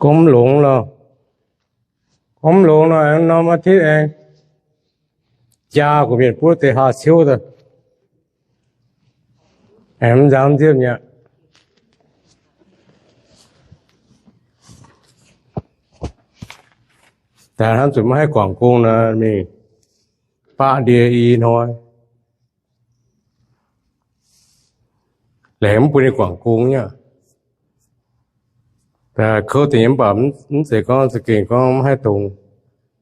Gorngv mv longx nor, gorngv mv longx nor, aengx norm aa titv aengx jaa gu'mienh buov deix haa ciouv daaih, aengx mv nzang nziemv mi'aqv. Daaih hnamv zuqc maiv haih guangc gong nor, mingh baqv ndie i hnoi, laengz mv bun ninh guangc gong nyei. Kouv deix nyei mv baac mv zeiz gorngv za'gengh gorngv mv haih dongz,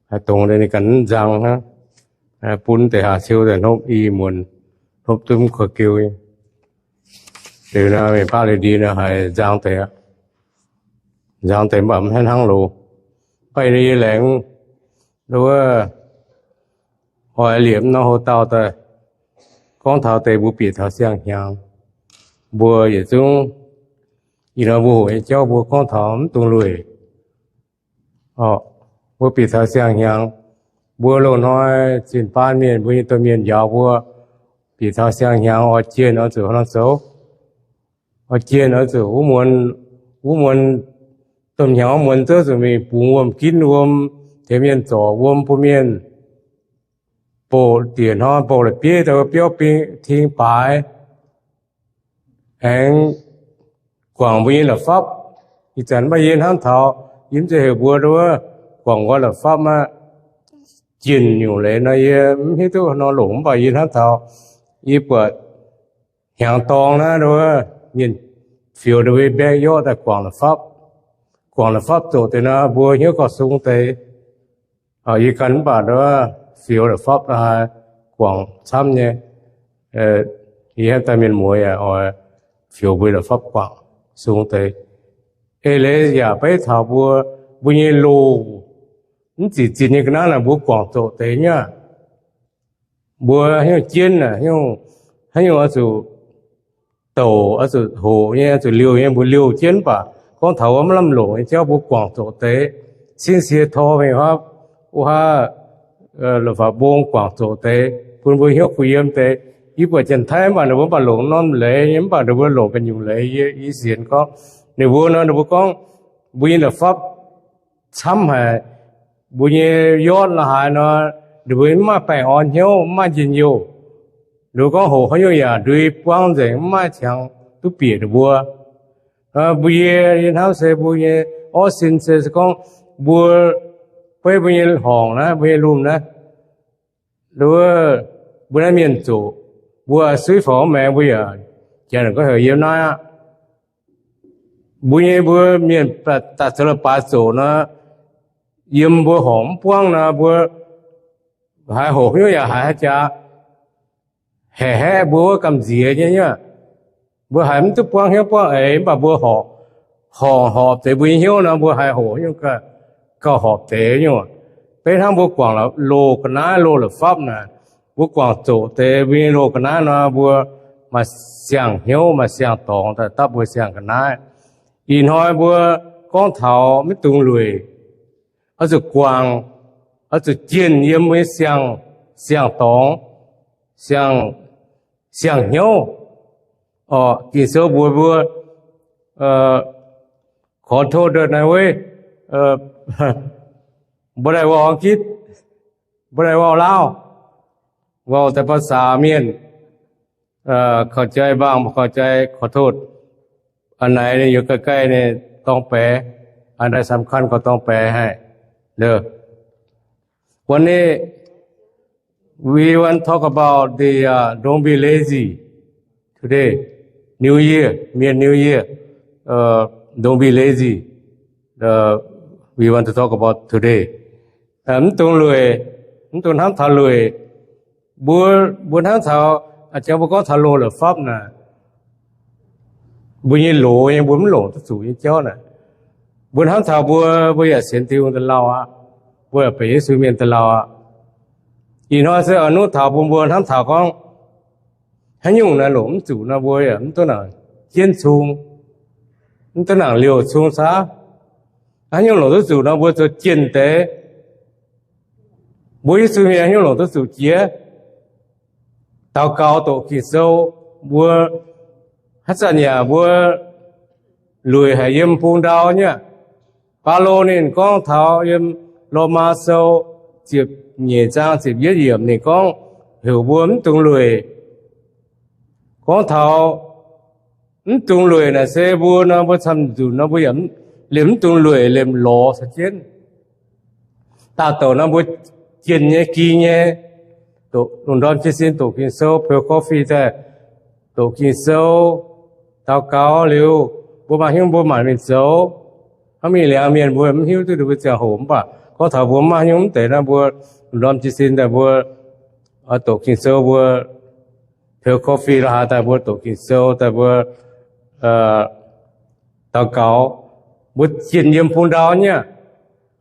haih dongz deix ninh ganh mv nzang hnangv. Bun deix haa ciouv daaih hnopv i muonz, hnopv duqv mv korv-geu nyei. Liuz nor, mingh baqv ndie nor haiz nzang deix aqv. Nzang deix mv baac mv haih hnangv loz. Baqv ndie laengz, wuov, oix liepc mv norm houx-dauh daaih gorngv taux deix mbuo bieqc taux siang-hnyangx, mbuo yietc zungv, ih hnoi mbuo hoqc nyei jauv mbuo gorngv taux mv dungx lueic. Mbuo bieqc taux siang-hnyangx, mbuo loz-hnoi zinh baan mienh, mbuo nyei domh mienh njaaux mbuo, bieqc taux siang-hnyangx oix jienh oix zuqc hnangv nor zoux. Oix jienh oix zuqc wuov muonz, wuov muonz, domh hnyangx wuov muonz zouv zuqc mingh bungx wuom, ginv wuom, tengx mienh zorc wuom bun mienh boqc diec hnoi, boqc la'bieiv daaih wuov biauv bing ting baaix, aengx guangc mbuo nyei la'fapv. Ih zanc maiv yie hnamv taux, yie mv zeiz heuc mbuo wuov guangc nqoi la'fapv aqv. Jienh nyungc leiz nor yie mv hiuv duqv nor longc, mv baac yie hnamv taux yie buatc hnyangx-dorng naaiv wuov mienh fioux ndau-mbaeqv yorqv daaih guangc la'fapv. Guangc la'fapv zoqc deix nor, mbuo hnyouv gauh sung deix. Yie ganh mv baac wuov fioux la'fapv la'haaix guangc camv nyei. Yie hnamv daaih mienh muoz yaac oix fioux mbuo la'fapv guangc sung deix. Eix leiz yaac beiv taux mbuo, mbuo nyei loz, mv zic zinh nyei ga'naaiv naaic mbuo guangc zoqc deix nyei aqv. Mbuo haaix nyungc jienv aac, haaix nyungc oix zuqc douc, oix zuqc hoqc nyei, oix zuqc liouh nyei, mbuo liouh jienv baac gorngv taux wuov maiv lamh longc nyei jauv mbuo guangc zoqc deix. Cingv sie tor mingh hopv wuov haav, la'fapv mbong guangc zoqc deix bun mbuo hnyouv kuh yiem deix. Yie buatc Janx-Taiv mv baac ninh mbuo mv baac longc norm leiz nyei, mv baac ninh mbuo longc ganh nyungc leiz. Yie, yie sienx gorngv ninh mbuo nor, ninh mbuo gorngv mbuo nyei la'fapv camv haic, mbuo nyei yortv la'haaix nor, ninh mbuo mv maaih baengh orn hnyouv, mv maaih njien-youh. Ninh mbuo gorngv hoqc haaix nyungc yaac ndui buangv nzengc, mv maaih qangx duqv bieqc ninh mbuo. Mbuo yie, yie hnamv se mbuo nyei orv sin se, se gorngv mbuo beiv mbuo nyei horngc naaiv, mbuo nyei lumh naaiv, wuov, mbuo naaiv mienh zoqc, mbuo suiv faaux maengx mbuo yaac janx gorngv heuc yiem naaiv aqv. Mbuo nyei mbuo mienh daaih zoux leiz-baaix zoqc nor, yiem mbuo horngc mv buangv nor, mbuo haiz hoqc hnyouv yaac haiz haaix jaax haeqv haeqv mbuo wuov gamh nziex nyei nyei. Mbuo haiz mv duqv buangv hnyouv buangv eix, mv baac mbuo horpc, horpc, horpc deix mbuo nyei hnyouv nor, mbuo haiz hoqc hnyouv gauh horpc deix nyungc. Beiv hnangv mbuo guangc loz ga'naaiv, loz la'fapv naaic, mbuo guangc zoqc deix mbuo nyei loz ga'naaiv nor, mbuo maaih siang-hnyouv, maaih siang-dorngx daaih dapv mbuo siang ga'naaiv. Ih hnoi mbuo gorngv taux maiv dungx lueic, oix zuqc guangc, oix zuqc jienh yiem mbuo nyei siang, siang-dorngx, siang, siang-hnyouv. Orqc, Ging-Sou mbuox mbuo, ขอโทษด้วยนะเว้ย, mbuo daaih waac Giv, mbuo daaih waac Laauv, waac daaih ภาษา mienh, เข้าใจบ้าง ไม่เข้าใจ ขอโทษ. A'naix ninh yaac gaih gaih ninh dorng baeqc, a'naix สำคัญ gorngv dorng baeqc haic. วันนี้ we want talk about the uh, don't be lazy today. New Year, Mienh New Year. Uh, don't be lazy. Uh, we want to talk about today. Uh, mv dungx lueic, mv dungx hnamv taux lueic. Mbuo, mbuo hnamv taux, a'jangx mbuo gorngv taux loz la'fapv naaic, mbuo nyei loz nyei, mbuo mv longc duqv zuqc nyei jauv naaic. Mbuo hnamv taux mbuo, mbuo yaac sienx Tin-Hungh daaih lauh aqv. Mbuo yaac benx Yesu mienh daaih lauh aqv. Ih hnoi se oix nuqv taux bun mbuo hnamv taux gorngv, haaix nyungc naaic longc mv zuqc nor, mbuo yaac mv duqv nangc jienv cung, mv duqv nangc liouh cung caqv. Haaix nyungc longc duqv zuqc nor, mbuo zoux jienh deix. Mbuo Yesu mienh haaix nyungc longc duqv zuqc jiex? Daux gaux doqc Ging-Sou, mbuo haaix zanc yaac mbuo lueic haic yiem bung ndau nyei aqv. Baulo ninh gorngv taux yiem Lomaa Sou ziepc nyeic zaang ziepc yietv yiemc ninh gorngv heuc mbuo mv dungx lueic. Gorngv taux mv dungx lueic naaic se mbuo nor, mbuo camv nzunc nor mbuo yaac liemh mv dungx lueic, liemh lorz caux jienv. Daauh douc nor mbuo jienh nyei, ging nyei, lungh ndorm jiez sin doqc Ging-Sou, peux coffee daaih doqc Ging-Sou, daux gaux liuz, mbuo maaih hnyouv mbuo maanc mingh zoux. Hnangv mingh liangx mienh mbuo mv hiuv duqv ninh mbuo ziangh hoc, mv baac gorngv taux mbuo mv maaih hnyouv mv deix nor, mbuo lungh ndorm jiez sin daaih mbuo doqc Ging-Sou, mbuo peux coffee la'haaix daaih mbuo doqc Ging-Sou daaih mbuo daux gaux, mbuo jienh yiem bung ndau nyei aqv.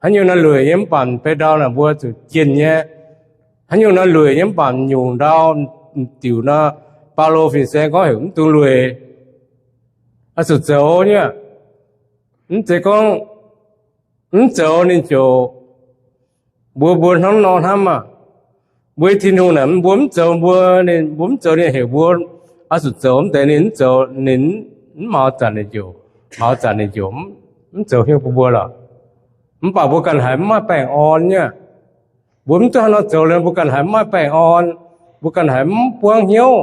Haaix nyungc naaiv lueic nyei mv baac beix ndau naaic mbuo zuqc jienh nyei. Haaix nyungc naaiv lueic nyei mv baac nyungc ndau diuc nor, Baulo fin-saeng gorngv heuc mv dungx lueic, oix zuqc zoux nyei aqv. Mv zeiz gorngv mv zoux ninh ziouc mbuo, mbuo hnamv nor hnamv aqv. Mbuo Tin-Hungh naaic mbuo mv zoux mbuo, ninh, mbuo mv zoux ninh heuc mbuo oix zuqc zoux, mv deix ninh mv zoux, ninh mv maux zanc ninh ziouc, maux zanc ninh ziouc mv zoux hnyouv bun mbuo lorqc. Mv baac mbuo ganh haiz mv maaih baengh orn nyei aqv. Mbuo mv duqv haaix nor zoux liuz mbuo ganh haiz mv maaih baengh orn, mbuo ganh haiz mv buangv hnyouv.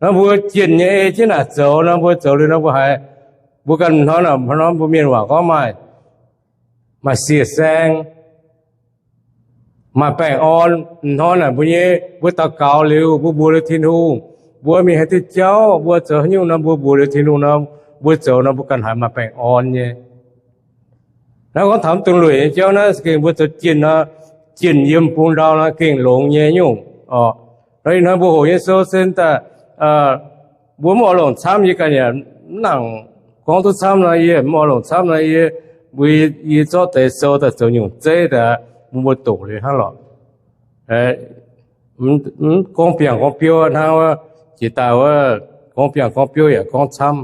Nor mbuo jienh nyei ei jienv naaic zoux nor, mbuo zoux liuz nor mbuo haiz, mbuo ganh hnoi naaic, hnoi mbuo mienh waac gorngv maaih, maaih sie saeng, maaih baengh orn. Hnoi naaic mbuo nyei, mbuo daux gaux liuz, mbuo mbuox liuz Tin-Hungh, mbuo mingh haaix diuh jauv, mbuo zoux haaix nyungc nor, mbuo mbuox liuz Tin-Hungh nor, mbuo zoux nor mbuo ganh haiz maaih baengh orn nyei. Naaiv gorngv taux mv dungx lueic nyei jauv naaiv, gengh mbuo zoux jienh nor, jienh yiem bung ndau nor gengh longx nyei nyungc oc. Nor ih hnoi mbuo hoqc nyei sou se daaih, mbuo mv oix longc camv, yie ganh yaac mv nangc gorngv duqv camv nor, yie mv oix longc camv nor, yie, mbuo, yie zorqv deix sou daaih zoux nyungc zeiv daaih bun mbuo doqc liuz hnangv lorqc. Mv gorngv biangh gorngv biouv hnangv wuov, jiex daaih wuov, gorngv biangh gorngv biouv yaac gorngv camv,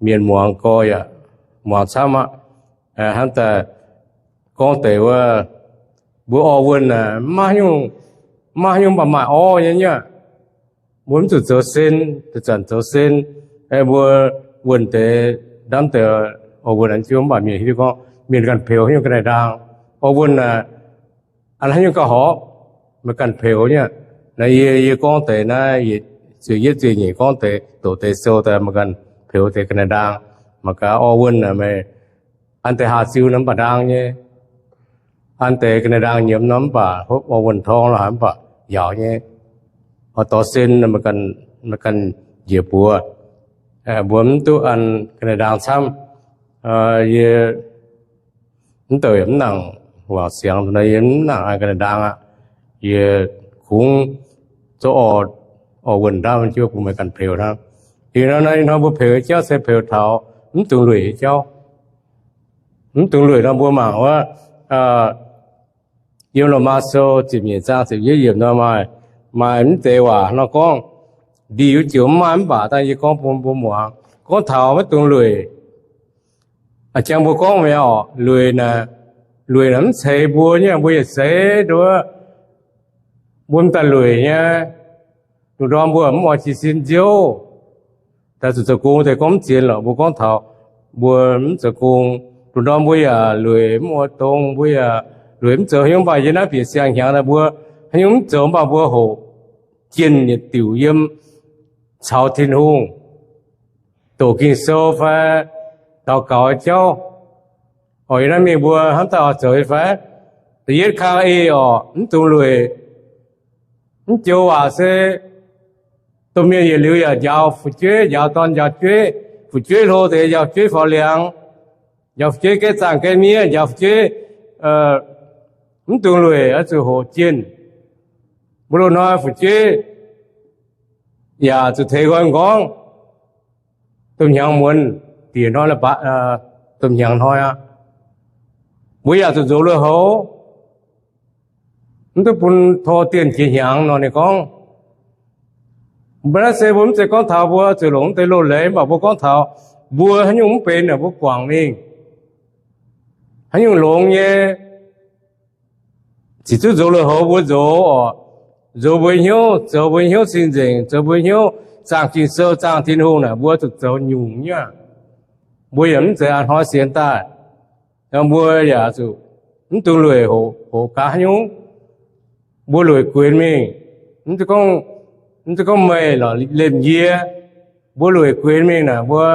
mienh muangx gorx yaac muangx camv aqv. Hnangv daaih gorngv deix wuov, mbuo orv wuonh naaic, mv maaih haaix nyungc mv baac maaih orv nyei nyei aqv. Mbuo mv zuqc zoux sen, deix zanc zoux sen, mbuo wuonh deix, ndamv deix orv wuonh jienv, mv baac mienh hiuv duqv gorngv mienh ganh peux haaix nyungc ga'naaiv ndaang. Orv wuonh naaic, an haaix nyungc gauh horpc, meih ganh peux nyei aqv. Naaiv yie, yie gorngv deix naaiv, ziouc yietv ziouc nyeic gorngv deix, doqc deix sou daaih meih ganh peux deix ga'naaiv ndaang. Mangc gaax orv wuonh naaic meih an deix haah ziux nor mv baac ndaang nyei. An deix ga'naaiv ndaang nyiemz nor mv baac hopv orv wuonh torngv lorqc haaix mv baac yaauc nyei. Oix dorh sen, meih ganh njiec buoz. Mbuo mv duqv an ga'naaiv ndaang camv. Yie mv douc yaac mv nangc wangc siangx nor, yie mv nangc an ga'naaiv ndaang aqv. Yie kungx zoux orv, orv wuonh ndaamv jienv bun meih ganh peux hnangv. Ih hnoi, ih hnoi mbuo peux nyei jauv se peux taux mv dungx lueic nyei jauv. Mv dungx lueic nor mbuo mangc wuov, yiem Lomaa Sou ziepc nyeic zaang ziepc yietv yiemc nor maaih, maaih mv deix waac nor gorngv, ndih wuov joux mv maaih mv baac dangh yie gorngv bun mbuo muangx. Gorngv taux maiv dungx lueic. A'jangx mbuo gorngv mi'aqv orqc, lueic naaic, lueic naaic mv ceix mbuo nyei, mbuo yietc seix nduov, mbuo mv daaih lueic nyei. Lungh ndorm mbuo mv oix jiez sin nziouv, daaih zuqc zoux gong deix gorngv mv zien lorqc. Mbuo gorngv taux mbuo mv zoux gong, lungh ndorm mbuo yaac lueic mv oix dongz, mbuo yaac lueic mv zoux hnyouv. Mv baac yie naaiv bieqc siang-hnyangx naaic mbuo haaix nyungc mv zoux, mv baac mbuo hoqc jienh yietc diuc yiem caux Tin-Hungh doqc Ging-Sou fai daux gaux jauv. Oc, yie naaiv mingh mbuo hnamv daaih oix zoux nyei fai? Da'yietv kang ih orqc, mv dungx lueic. Mv joux waac se domh mienh yietc liuz yaac njaaux fu'jueiv, njaaux dorn njaaux jueiv, fu'jueiv hlo deix njaaux fu'jueiv faaux liangx, njaaux fu'jueiv gaeqv zaangh gaeqv miev, njaaux fu'jueiv, mv dungx lueic, oix zuqc hoqc jienh. Mbuo loz-hnoi fu'jueiv yaac zuqc teix nqoi m'nqorngv. Domh hnyangx muonz, diex hnoi, domh hnyangx hnoi aqv. Mbuo yaac zuqc nzox lui-houx, mv duqv bun tor dienh jiex hnyangx nor, ninh gorngv. Mv baac naaiv se mbuo mv zeiz gorngv taux mbuo zuqc longc mv deix loz-leiz, mv baac mbuo gorngv taux mbuo haaix nyungc mv benx naaic mbuo guangc mingh, haaix nyungc longx nyei, ziqc zuqv nzox lui-houx mbuo nzox orqc. Nzox mbuo hnyouv, zoux mbuo hnyouv cing-nzengc, zoux mbuo hnyouv zaangh Ging-Sou, zaangh Tin-Hungh naaic mbuo zuqc zoux nyungc nyei aqv. Mbuo yaac mv zeiz a'hnoi sienx daaih. Mbuo yaac zuqc mv dungx lueic hoqc, hoqc gaax haaix nyungc. Mbuo lueic guenx mingh, mv zeiz gorngv, mv zeiz gorngv meih lorqc, lemh yie. Mbuo lueic guenx mingh naaic, mbuo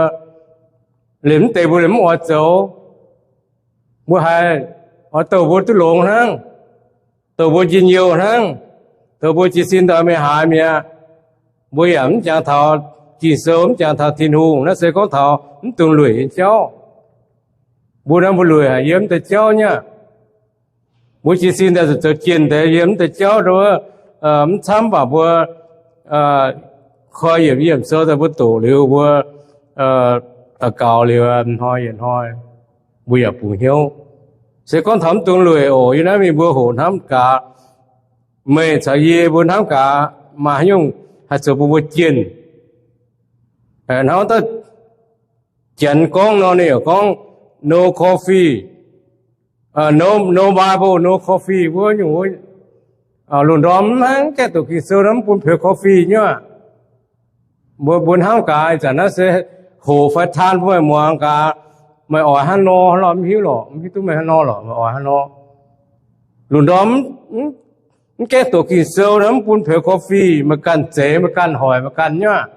lemh mv deix mbuo lemh mv oix zoux. Mbuo haiz oix douh mbuo duqv longx hnangv, douh mbuo njien-youh hnangv, douh mbuo jiez sin daaih mingh haaix mi'aqv. Mbuo yaac mv jangx taux Ging-Sou, mv jangx taux Tin-Hungh. Naaiv se gorngv taux mv dungx lueic nyei jauv. Mbuo naaiv mbuo lueic haic yiem mv deix jauv nyei aqv. Mbuo jiez sin daaih zoux jienh deix yiem mv deix jauv, mv camv baac mbuo koi yiemc, yiemc sou daaih mbuo doqc liuz mbuo daux gaux liuz hnoi yietc hnoi mbuo yaac bungx hnyouv. Se gorngv taux mv dungx lueic oc. Yie naaiv mingh mbuo hoqc hnamv gaax, meih caux yie mbuo hnamv gaax maaih haaix nyungc haih zoux bun mbuo jienh. Hnangv wuov dauh janx gorngv nor, ninh yaac gorngv, no coffee, no, no Bible, no coffee. Wuov nyungc, lungh ndorm mv hnangv gaengh doqc Ging-Sou nor mv bun peux coffee nyei aqv. Mbuo, mbuo hnamv gaax ih zanc naaiv se hoqc fai taan bun meih muangx gaax, meih oix hnangv nor, hnangv nor mv hiuv lorqc, mv hiuv duqv meih hnangv nor lorqc, meih oix hnangv nor. Lungh ndorm mv gaengh doqc Ging-Sou nor mv bun peux coffee, meih ganh zeix, meih ganh hoic, meih ganh nyei aqv.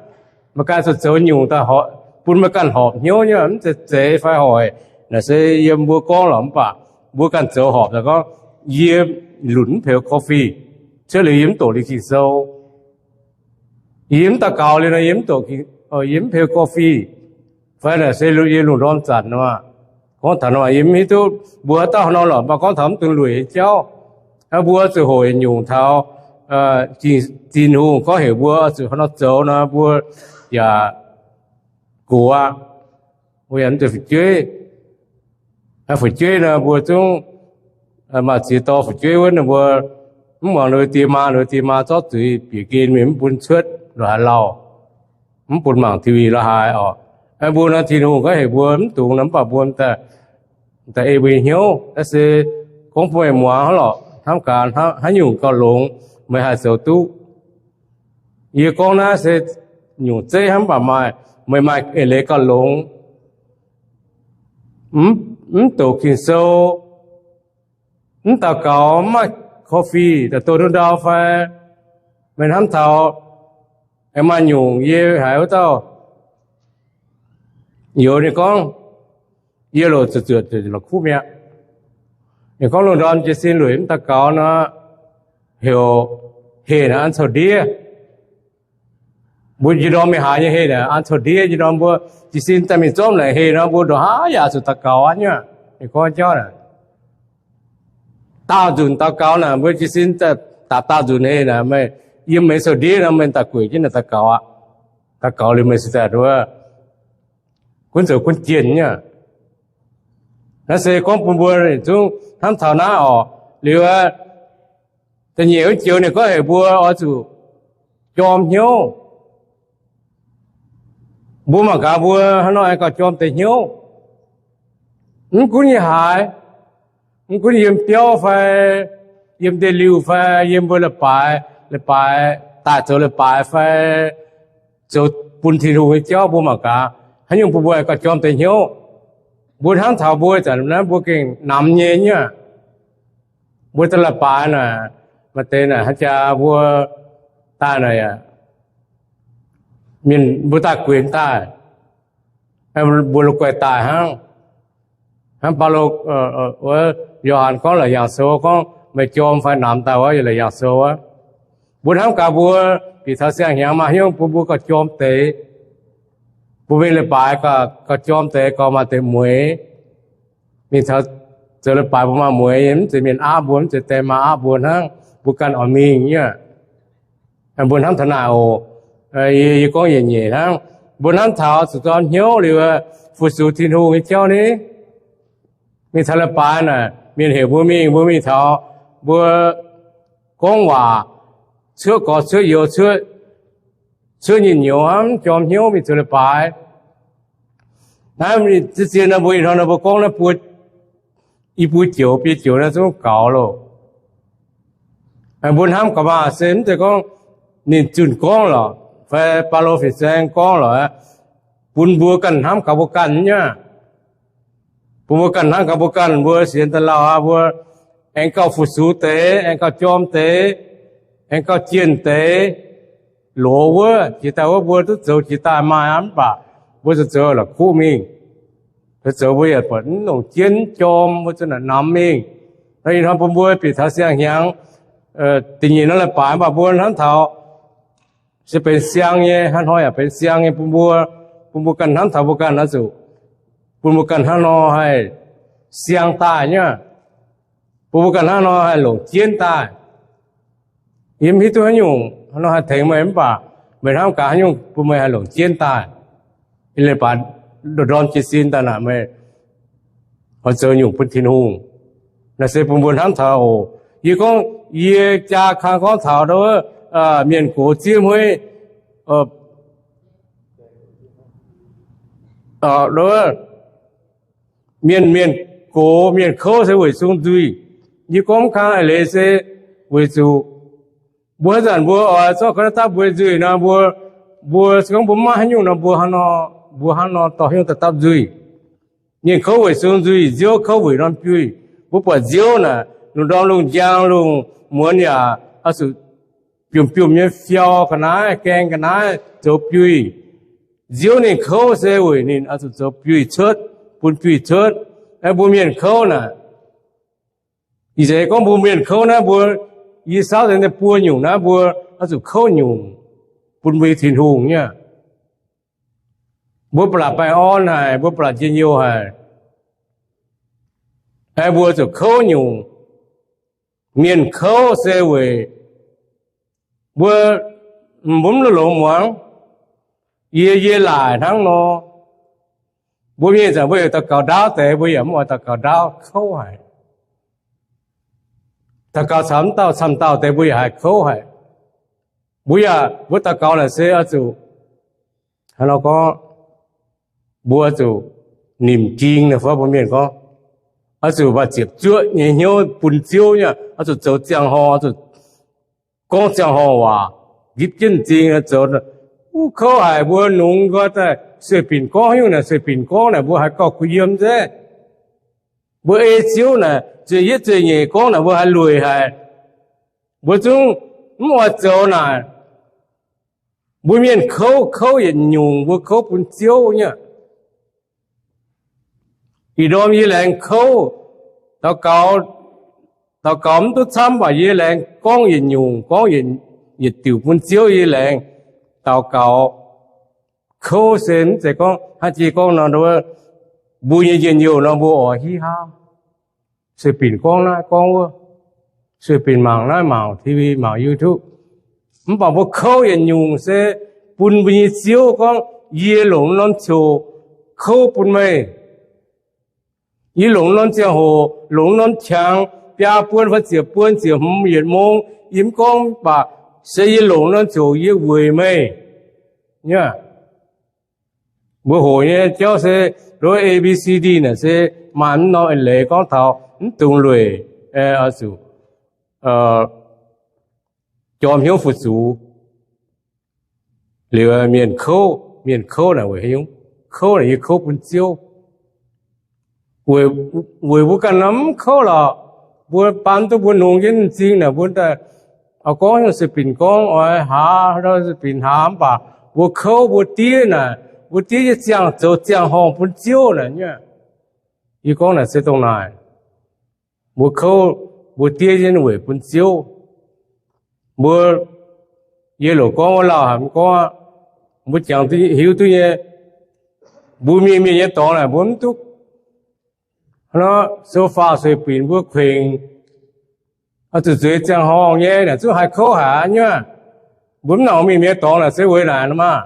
Meih ganh zoux, zoux nyungc daaih bun meih ganh horpc hnyouv nyei aqv, mv zeiz zeix fai hoic. Naaic se yiem mbuo gorngv lorqc, mv baac mbuo ganh zoux horpc daaih gorngv, yie lunc mv peux coffee, cuotv liuz yie mv doqc liuz Ging-Sou. Yie mv daux gaux liuz nor, yie mv doqc, yie mv peux coffee. Fai naaic se yie lungh ndorm zanc nor, gorngv taux nor yie mv hiuv duqv mbuo haaix dauh haaix nor lorqc, mv baac gorngv taux mv dungx lueic nyei jauv, mbuo zuqc hoqc nyungc taux Tin-Hungh gorngv heuc mbuo zuqc haaix nor zoux nor, mbuo yaac gox aqv. Mbuo yaac mv zuqc fu'jueiv. Fu'jueiv nor mbuo zungv maaih ziex dorh fu'jueiv wuov, ninh mbuo mv muangx ninh mbuo die maa, ninh mbuo die maa zorqv zuiz bieqc gen mingh mv bun cuotv lorqc, haaix lauh, mv bun mangc T V lorqc haaix oc. Mbuo nor Tin-Hungh gorngv heuc mbuo mv dungx nor, mv baac mbuo daaih ei mbuo nyei hnyouv. Naaiv se gorngv bun meih muangx hnangv lorqc, hnamv gaax haaix nyungc gauh longx, meih haih zoux duqv. Yie gorngv naaiv se nyungc zeiv hnangv, mv baac maaih, meih maaih eix leiz gauh longx. Mv doqc Ging-Sou, mv daux gaux, mv maaih coffee daaih doh ndau fai, meih hnamv taux, aengx maaih nyungc yie haiz wuov dauh youz ninh gorngv, yie loc zuqc zuotc la'kuqv mi'aqv. Ninh gorngv lungh ndorm jiez sin lueic mv daux gaux nor, heuc heh naaic an cou-ndiev. Mbuo njien-dorn mingh haaix nyei heh naaic an cou-ndiev. Njien-dorn mbuo jiez sin daaih mingh zorqv naaic heh nor, mbuo ndongc haaix yaac zuqc daux gaux aqv nyei. Ninh gorngv jauv naaic, daauh nzunc daux gaux naaic, mbuo jiez sin daaih daauh nzunc heh naaic, meih yiem meih cou-ndiev nor, meih daaih gueic jienv naaic daux gaux aqv. Daux gaux liuz meih se daaih nduov gunv zoux gunv jienh nyei. Naaiv se gorngv bun mbuo zungv hnamv taux naaiv oc. Liuz, da'nyeic wuov joux ninh gorngv heuc mbuo oix zuqc jorm hnyouv. Mbuo mangc gaax mbuo haaix nor aengx gauh jorm deix hnyouv. Mv gunv yiem haaix, mv gunv yiem biauv fai, yiem ndeic-liuh fai, yiem mbuo leiz-baaix, leiz-baaix daaih zoux leiz-baaix fai, zoux bun Tin-Hungh nyei jauv, mbuo mangc gaax haaix nyungc bun mbuo aengx gauh jorm deix hnyouv. Mbuo hnamv taux mbuo ih zanc naaiv mbuo gengh namx nyei nyei aqv. Mbuo daaih leiz-baaix naaic, maaih deix naaic hnangv jaa mbuo daaih naaic, mienh mbuo daaih guenx daaih, mbuo la'guaih daaih hnangv. Hnangv Baulo, Yo^han gorngv la'yangh sou gorngv, meih jorm fai namx daaih wuov, yaac la'yangh sou wuov. Mbuo hnamv gaax mbuo bieqc taux siang-hnyangx maaih hnyouv bun mbuo gauh jorm deix, bun mingh leiz-baaix gauh jorm deix, gauh maaih deix mueix. Mingh taux zoux leiz-baaix mbuo maaih mueix, mv zeiz mienh aapv mbuo, mv zeiz die maa aapv mbuo hnangv, mbuo ganh oix mingh nyei aqv. Mbuo hnamv taux naaic oc. Yie gorngv yietc nyeic hnangv. Mbuo hnamv taux zuqc jorm hnyouv liuz, fu-sux Tin-Hungh nyei jauv ni. Mingh taux leiz-baaix naaic, mienh heuc mbuo mingh, mbuo mingh taux, mbuo gorngv waac cuotv gorx cuotv youz, cuotv nyinh nyouz hnamv, jorm hnyouv mingh zoux leiz-baaix. Naaiv zien-zien nor mbuo ih hnoi nor mbuo gorngv naaiv buo, i buo joux biei joux naaiv zungv gaux loh. Mbuo hnamv gaax maah se mv zeiz gorngv ninh zunh gorngv lorqc fai Baulo fin-saeng gorngv lorqc, bun mbuo ganh hnamv gaax mbuo ganh nyei aqv. Bun mbuo ganh hnamv gaax mbuo ganh, mbuo sienx daaih lauh aqv, mbuo aengx gauh fu-sux deix, aengx gauh jorm deix, aengx gauh jienh deix, loz wuov, jiex daaih wuov mbuo duqv zoux jiex daaih maaih aqv, mv baac mbuo zuqc zoux la'kuqv mingh. Zoux mbuo yaac buatc mv longc jienv jorm, mbuo zuqc naaic namx mingh. Nor ih hnoi bun mbuo bieqc taux siang-hnyangx, da'nyeic nor leiz-baaix mv baac mbuo hnamv taux se benx siang nyei, hnangv hnoi yaac benx siang nyei bun mbuo, bun mbuo ganh hnamv taux mbuo ganh oix zuqc, bun mbuo ganh hnangv nor haih siang daaih nyei, bun mbuo ganh hnangv nor haih longc jienv daaih. Yie mv hiuv duqv haaix nyungc hnangv nor haih tengx meih, mv baac meih hnamv gaax haaix nyungc bun meih haih longc jienv daaih. Yie leiz-baaix ndorm-ndorm jiez sin daaih naaic meih oix zoux nyungc bun Tin-Hungh. Naaiv se bun mbuo hnamv taux oc. Yie gorngv yie jaa kang gorngv taux mienh gox ziev hmueiv, mienh, mienh gox mienh kouv se weic sung nzuih. Yie gorngv kang a'leiz se weic zuqc mbuo haaix zanc mbuo oix zorqv ga'naaiv dapv mbuo nzuih nor, mbuo, mbuo se gorngv mbuo mv maaih haaix nyungc nor, mbuo hnangv nor, mbuo hnangv nor dorh haaix nyungc daaih dapv nzuih. Mienh kouv weic sung nzuih, nziouv kouv weic norm biuih. Mbuo buatc nziouv naaic, lungh ndorm lungh njang lungh muonz yaac oix zuqc biomv-biomv nyei fiau ga'naaiv, gaeng ga'naaiv zoux biuih. Nziouv ninh kouv se weic ninh oix zuqc zoux biuih cuotv, bun biuih cuotv. Mbuo mienh kouv naaic, ih zanc gorngv mbuo mienh kouv naaiv, mbuo, yie saauv deix buo nyungc naaiv, mbuo oix zuqc kouv nyungc bun mbuo nyei Tin-Hungh nyei. Mbuo ba'laqc baengh orn haic, mbuo ba'laqc njien-youh haic, aengx mbuo zuqc kouv nyungc. Mienh kouv se weic mbuo, mbuo mv longx muangx. Yie, yie laaic hnangv nor, mbuo mienh zanc mbuo heuc daux gaux ndaauv deix, mbuo yaac mv oix daux gaux ndaauv, kouv haic. Daux gaux camv dauh camv dauh deix mbuo yaac haih kouv haic. Mbuo yaac, mbuo daux gaux naaic se oix zuqc, hnangv nor gorngv, mbuo oix zuqc nimc ging naaic fai mbuo mienh gorngv, oix zuqc maaih ziepc zuoqv nyei hnyouv bun Ziouv nyei, oix zuqc zoux ziangh horngh, oix zuqc gorngv ziangh horngh waac, gitv jienv m'zing zoux. Wuov kouv haic, mbuo nungx nqoi daaih sueih binc gorngv nyungc naaic, sueih binc gorngv naaic mbuo haiz gauh kuh yiem nzengc. Mbuo ei Ziouv naaic zueih yietv zueih nyeic gorngv naaic mbuo haiz lueic haic. Mbuo zungv mv oix zoux naaic. Mbuo mienh kouv, kouv yietc nyungc, mbuo kouv bun Ziouv nyei. Ih ndorm yie laengz kouv, daux gaux, daux gaux mv duqv camv, mv baac yie laengz gorngv yietc nyungc, gorngv yietc diuc bun Ziouv. Yie laengz daux gaux kouv se mv zeiz gorngv haaix jiex gorngv nor, mbuo nyei njien-youh nor mbuo oix hiv haav, sueih binc gorngv naaiv gorngv wuov, sueih binc mangc naaiv mangc T V mangc YouTube. Mv baac mbuo kouv yietc nyungc se bun mbuo nyei Ziouv gorngv, yie longc norm ziouc kouv bun meih. Yie longc norm ziangh hoc, longc norm qangx, biaa buon fai ziepc buon, ziepc hmz, yietc mong, yie mv gorngv, mv baac se yie longc norm ziouc yie weic meih. Mbuo hoqc nyei jauv se, A B C D naaic se maaih mv norm eix leiz gorngv taux mv dungx lueic, oix zuqc jorm hnyouv fu-sux. Liuz mienh kouv, mienh kouv naaic weic haaix nyungc? Kouv naaic yie kouv bun Ziouv. Weic mbuo ganh norm mv kouv lorqc, mbuo baan duqv mbuo nungx jienv m'zing naaic mbuo daaih oix gorngv nyungc sueih binc gorngv oix haaz, sueih binc haaz mv baac mbuo kouv mbuo diev naaic, mbuo diev nyei ziangh zoux ziangh horngh bun Ziouv naaic nyei. Yie gorngv naaic se dongh naaic. Mbuo kouv mbuo diev jienv weic bun Ziouv. Mbuo, yie loc gorngv wuov lauh haic mv gorngv aqv. Mbuo jangx hiuv duqv nyei, mbuo mingh mienh nyei dorngx naaic mbuo mv duqv nor, so faah sueih binc mbuo kuengx, oix zuqc zueiz ziangh horngh nyei naaic zungv haih kouv haic aqv nyei. Mbuo mv nangc mingh mienh nyei dorngx naaic se weic naaic nor maah.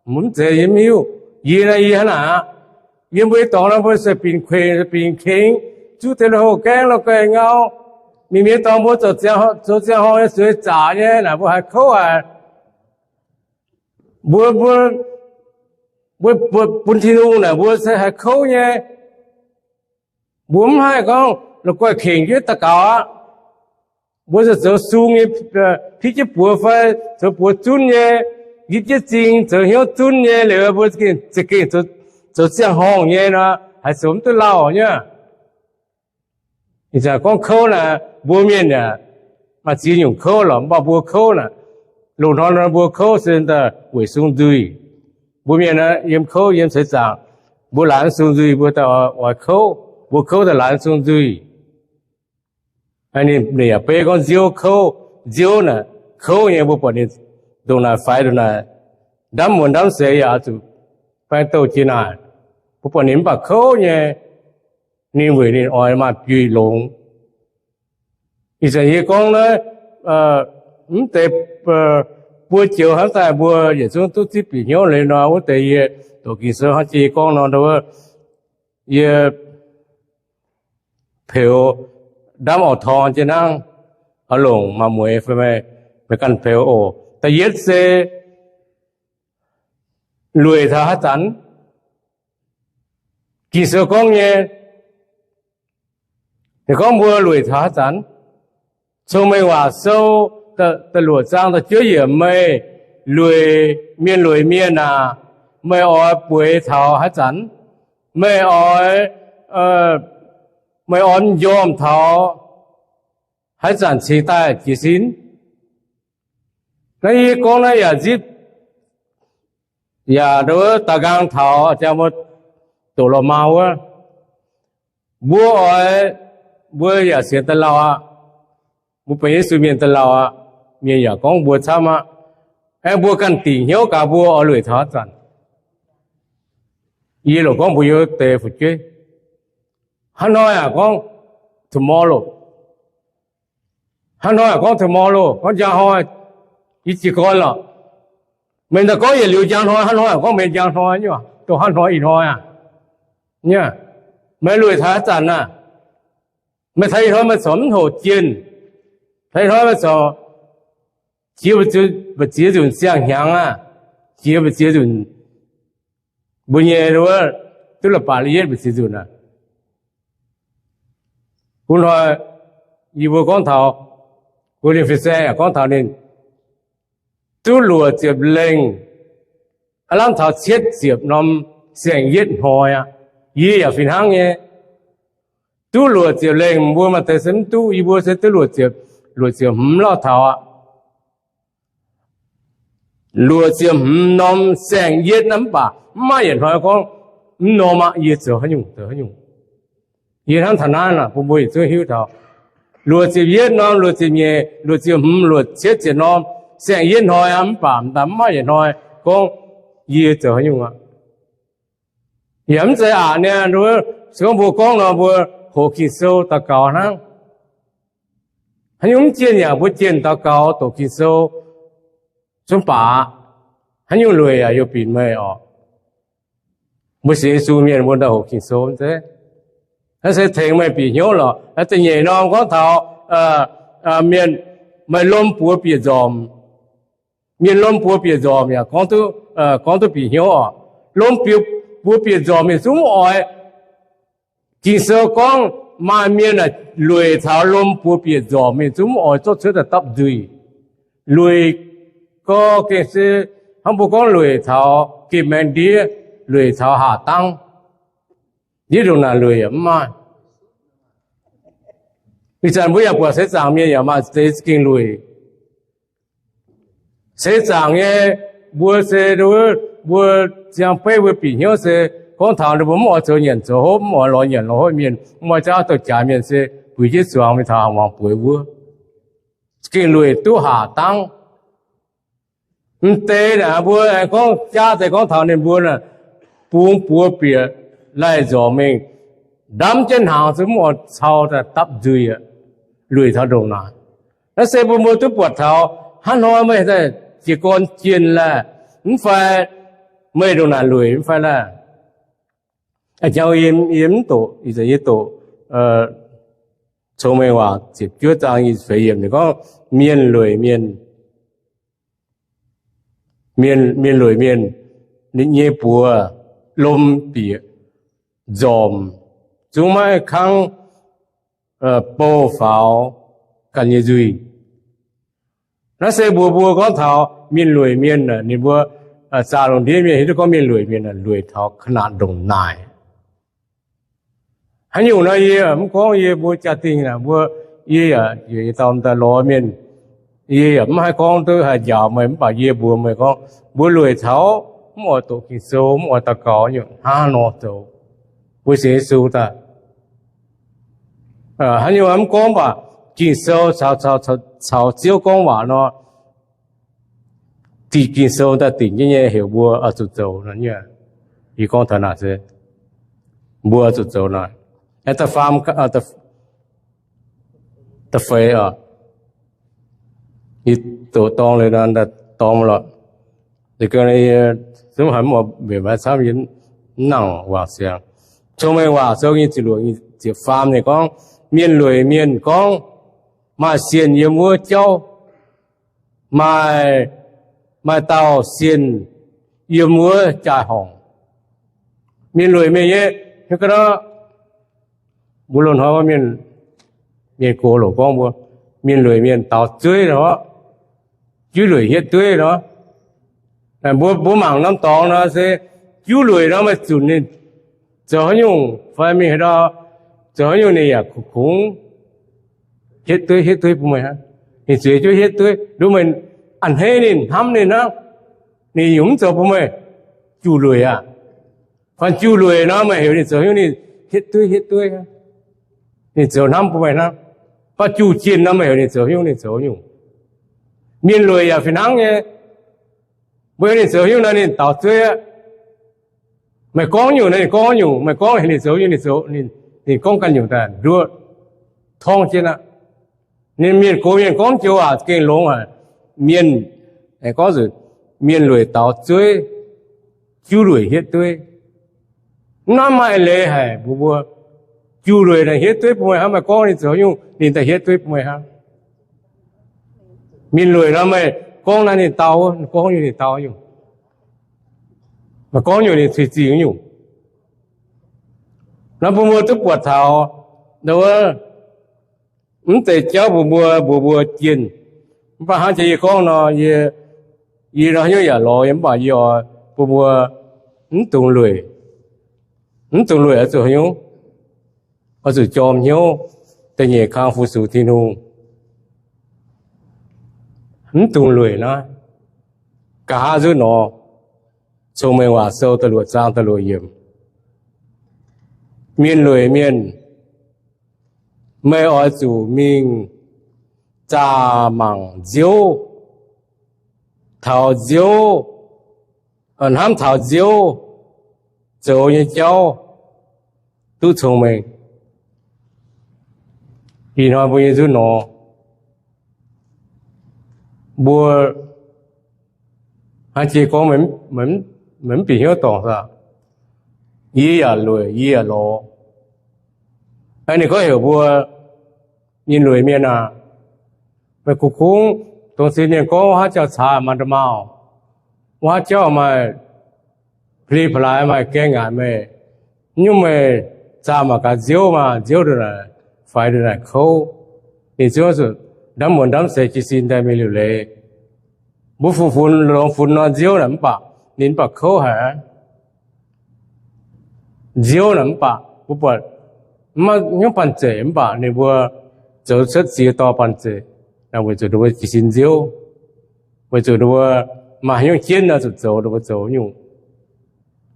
Mbuo mv zeiz yie mv hiuv. Yie naaiv yie hnangv naaic aqv. Yiem mbuo nyei dorngx nor mbuo sueih binc kuengx, sueih binc kengx, zuqv deix lui-houx gaengv, lui-houx gaengv ngau. Mingh mienh nyei dorngx mbuo zoux ziangh horngh nyei, zueiz zaqc nyei naaic mbuo haih kouv haic. Mbuo, mbuo, mbuo bun Tin-Hungh naaic mbuo se haih kouv nyei. Mbuo mv haih gorngv la'guaih kengc jienv daux gaux aqv. Mbuo zoux sung nyei, piv jienv buoz fai zoux buoz zunv nyei, yipv jienv zing zoux hnyouv zunv nyei liuz, mbuo za'gengh zoux ziangh horngh nyei nor, haaix zoux mv duqv lauh nyei. Ih zanc gorngv kouv naaic, mbuo mienh yaac maaih ziex nyungc kouv lorqc, mv baac mbuo kouv naaic, loz-hnoi mbuo kouv se daaih weic sung nzuih. Mbuo mienh yiem kouv yiem seix zaangc, mbuo laaic sung nzuih mbuo daaih oix kouv, mbuo kouv daaih laaic sung nzuih. Ninh yaac beiv gorngv nziouv kouv, nziouv naaic kouv nyei, mbuo buatc ninh ndongc naaic faix ndongc naaic, ndamv muonz ndamv seix yaac oix zuqc baeng douh jiex naaic. Mbuo buatc ninh mv baac kouv nyei, ninh weic ninh oix maaih biuic longx. Ih zanc yie gorngv naaiv, mv deix buo joux hnangv daaih mbuo yietc zungv duqv zipv bieqc hnyouv leiz nor, wuov deix yie doqc Ging-Sou hnangv jiex yie gorngv nor, yie peux ndamv orqc torngx jiex hnangv, oix longc maaih mueix fai meih ganh peux oc. Da'yietv se lueic taux haaix zanc. Ging-Sou gorngv nyei, ninh gorngv mbuo lueic taux haaix zanc. Cong-Mengh Waac Sou da'luoqc zaang da'juov yiemc, meih lueic, mienh lueic mienh aac, meih oix bueix taux haaix zanc? Meih oix, meih oix m'njormh taux haaix zanc cingx daaih jiez sin? Naaiv yie gorngv naaiv yaac zipv, yaac daux nqaang taux jang mbuo doqc lorh maa wuov, mbuo oix, mbuo yaac sienx daaih lauh aqv. Mbuo benx Yesu mienh daaih lauh aqv. Mienh yaac gorngv mbuo camv aqv. Aengx mbuo ganh dingc hnyouv gaax mbuo oix lueic taux haaix zanc. Yie loc gorngv mbuox yie wuov deix fu'jueiv, hnangv hnoi yaac gorngv tomorrow, hnangv hnoi yaac gorngv tomorrow, gorngv njang hnoi, yie jiez gorn lorqc. Meih daaih gorngv yietc liuz njang hnoi, hnangv hnoi yaac gorngv meih njang hnoi nyei, dongh hnangv hnoi ih hnoi aqv. Meih lueic taux haaix zanc aqv? Meih taux ih hnoi meih corc mv hoqc jienh, taux ih hnoi meih corc jiex mbu'ziex nzunc siang hnyangx aqv, jiex mbu'ziex nzunc, mbuo nyei wuov duqv la'baac la'yietv mbu'ziex nzunc aqv. Gunv hnoi yie mbuo gorngv taux, Ko^lin^fe^saeng yaac gorngv taux ninh duqv luoqc ziepc lengh, aav lamh taux cietv ziepc norm saeng-yietv hnoi aqv. Yie yaac fih hnangv nyei. Duqv luoqc ziepc lengh, mbuo maaih deix se mv duqv, yie mbuo se duqv luoqc ziepc, luoqc ziepc hmz lauh taux aqv. Luoqc ziepc hmz norm saeng-yietv naaiv mv baac mv maaih yietc hnoi gorngv mv norm aqv, yie zoux haaix nyungc zoux haaix nyungc. Yie hnamv taux naaiv naaic bun mbuo yietc zungv hiuv taux, luoqc ziepc yietv norm, luoqc ziepc nyeic, luoqc ziepc hmz, luoqc cietv ziepc norm, saeng-yietv hnoi aqv, mv baac mv maaih yietc hnoi gorngv yie zoux haaix nyungc aqv. Yaac mv zeiz aqc niaa, se gorngv mbuo gorngv nor mbuo hoqc Ging-Sou daux gaux hnangv. Haaix nyungc mv jienh yaac mbuo jienh daux gaux doqc Ging-Sou zungv baac aqv. Haaix nyungc lueic yaac heuc binc meih oc. Mbuo sienx Yesu mienh mbuo daaih hoqc Ging-Sou zeiv, naaiv se tengx meih bieqc hnyouv lorqc. Da'nyeic norm gorngv taux mienh, meih lomh buoz bieqc nzormc. Mienh lomh buoz bieqc nzormc yaac gorngv duqv bieqc hnyouv oc. Lomh buoz bieqc nzormc mienh zungv mv oix. Ging-Sou gorngv maaih mienh lueic taux lomh buoz bieqc nzormc mienh zungv mv oix zorqv cuotv daaih dapv nzuih. Lueic gau gengh se hnangv mbuo gorngv lueic taux geh maengx ndiev, lueic taux haac dangv. Ndiev ndongc naaic lueic yaac mv maaih. Ih zanc mbuo yaac buatc seix zaangc mienh yaac maaih deix za'gengh lueic. Seix zaangc nyei, mbuo se, mbuo ziangh beiv mbuo bieqc hnyouv se gorngv taux ninh mbuo mv oix zoux nyanc zoux hopv, mv oix lorz nyanc lorz hopv mienh, mv oix jaav douh jaaix mienh se buix jienv zuangx mingh taux haac muangx bueix wuov. Za'gengh lueic duqv haac dangv. M'deix naaic mbuo aengx gorngv jaav deix gorngv taux ninh mbuo naaic, bungx buoz bieqc laih nzormc mingh, ndamv jienv hnaangx se mv oix cau daaih dapv nzuih aqv. Lueic taux ndongc naaic. Naaiv se mbuo mbuo duqv buatc taux hnangv hnoi meih daaih jiez gorn jienh laeh, mv fai meih ndongc naaic lueic mv fai laeh. Jauv yie mv doqc, ih zanc yie doqc Cong-Mengh Waac ziepc juov zaang nyic ziepc feix yiemc ninh gorngv mienh lueic mienh, mienh lueic mienh, ninh nyei buoz lom bieqc nzormc, zungv maiv kangv bou faaux ganh nyei nzuih. Naaiv se mbuo mbuo gorngv taux mienh lueic mienh, ninh mbuo zaah lungh ndiev mienh hiuv duqv gorngv mienh lueic mienh lueic taux ka'naaic ndongc naaic. Haaix nyungc nor yie mv gorngv yie mbuo jaa-dingh naaic, mbuo, yie yaac, yie dauh daaih lorz mienh, yie yaac mv haih gorngv duqv haih njaaux meih, mv baac yie mbuox meih gorngv, mbuo lueic taux mv oix doqc Ging-Sou, mv oix daux gaux nyungc hnangv nor zoux, mbuo sienx Yesu daaih. Haaix nyungc mv gorngv baac Ging-Sou caux, caux Ziouv gorngv waac nor, diqc Ging-Sou daaih dingc jienv nyei heuc mbuo oix zuqc zoux nor. Yie gorngv taux naaic se mbuo oix zuqc zoux nor. Da'faam, da'feix oc, yie doqc dorng liuz nor, dorng lorqc. Zungv haiz mv oix mbenc maiv camv, yie mv nangc wangc siangx. Cong-Mengh Waac Sou nyei ziepc luoqc, ziepc faam ninh gorngv, mienh lueic mienh gorngv, maaih sienh yiem wuov jauv, maaih, maaih dauh sienh yiem wuov jaai-horngc. Mienh lueic mienh nyei, hiuv ga'ndorm, mbuo loz-hnoi mienh, mienh gox loc gorngv mbuo, mienh lueic mienh daaux zueiv nor, juv lueic hietv dueiv nor. Mbuo, mbuo mangc norm dorngx nor se juv lueic nor maaih zunc ninh zoux haaix nyungc fai mingh haaix ndau, zoux haaix nyungc ninh yaac kungx hietv dueiv, hietv dueiv bun meih hnangv. Ninh zueiz jienv hietv dueiv, nduov meih a'hneiv ninh, hnamv ninh hnangv, ninh yaac mv zoux bun meih. Juv lueic aqv. Fai juv lueic nor meih heuc ninh zoux haaix nyungc ninh hietv dueiv, hietv dueiv hnangv. Ninh zoux hnamv bun meih hnangv. Fai juv jienh nor meih heuc ninh zoux haaix nyungc ninh zoux haaix nyungc. Mienh lueic yaac fih hnangv nyei. Mbuo heuc ninh zoux haaix nyungc nor ninh daaux zueiv aqv. Meih gorngv nyungc nor ninh gorngv nyungc, meih gorngv heuc ninh zoux nyungc ninh zoux, ninh gorngv ganh nyungc daaih nduov torngv jienv aqv. Ninh mienh gox mienh gorngv joux waac gengh longx haic. Mienh, gorngv zuqc mienh lueic daaux zueiv, juv lueic hietv dueiv. Mv hnamv maaih leiz haic mbuox mbuo, juv lueic naaic hietv dueiv bun meih hnangv, meih gorngv ninh zoux haaix nyungc ninh daaih hietv dueiv bun meih hnangv. Mienh lueic nor meih gorngv naaiv ninh dau, gorngv nyungc ninh dau nyungc. Meih gorngv nyungc ninh cui zingh nyungc. Nor bun mbuo duqv buatc taux wuov, mv deix jauv mbuox mbuo, mbuox mbuo jienh. Mv baac hnangv jiex yie gorngv nor, yie, yie nor haaix nyungc yaac lorz yie, mv baac yie oix bun mbuo mv dungx lueic. Mv dungx lueic oix zuqc haaix nyungc? Oix zuqc jorm hnyouv da'nyeic kang fu-sux Tin-Hungh. Mv dungx lueic naaiv. Nqa'haav nzunc nor, Cong-Mengh Waac Sou da'luoqc zaang da'luoqc yiemc, mienh lueic mienh, meih oix zuqc mingh zaah mangc Nziouv, taux Nziouv, hnamv taux Nziouv zoux nyei jauv duqv cong-mengh. Ih hnoi mbuo nyei nzunc nor, mbuo hnangv jiex gorngv, meih mv bieqc hnyouv dorngc aqv. Yie yaac lueic, yie yaac lorz. Ninh gorngv heuc mbuo, mienh lueic mienh aah, meih kungx-kungx dongh sin mienh gorngv wuov haav jauv caax maaih nda'maauh, wuov haav jauv maaih pli pa'laaix, maaih gaeng ngaatc meih, nyungc meih zaah mangc gaax Nziouv maah, Nziouv ndongc naaic faix ndongc naaic kouv. Ninh zungv zuqc ndamv muonz ndamv seix jiez sin daaih mingh liuc leiz. Mbuo funx-funx longx funx nor Nziouv naaic mv baac ninh mv baac kouv haic aqv. Nziouv naaic mv baac mbuo buatc mv maaih hnyouv banh zeic, mv baac ninh mbuo zoux cuotv ziex dorh banh zeic, weic zuqc ninh mbuo jiez sin Nziouv, weic zuqc ninh mbuo maaih hnyouv jienv nor zuqc zoux ninh mbuo zoux nyungc.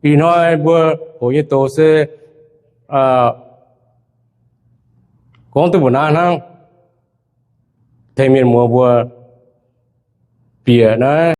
Ih hnoi mbuo hoqc nyei doz se gorngv duqv mbuo naaiv hnangv. Tengx mienh muoz mbuo bieqc naaiv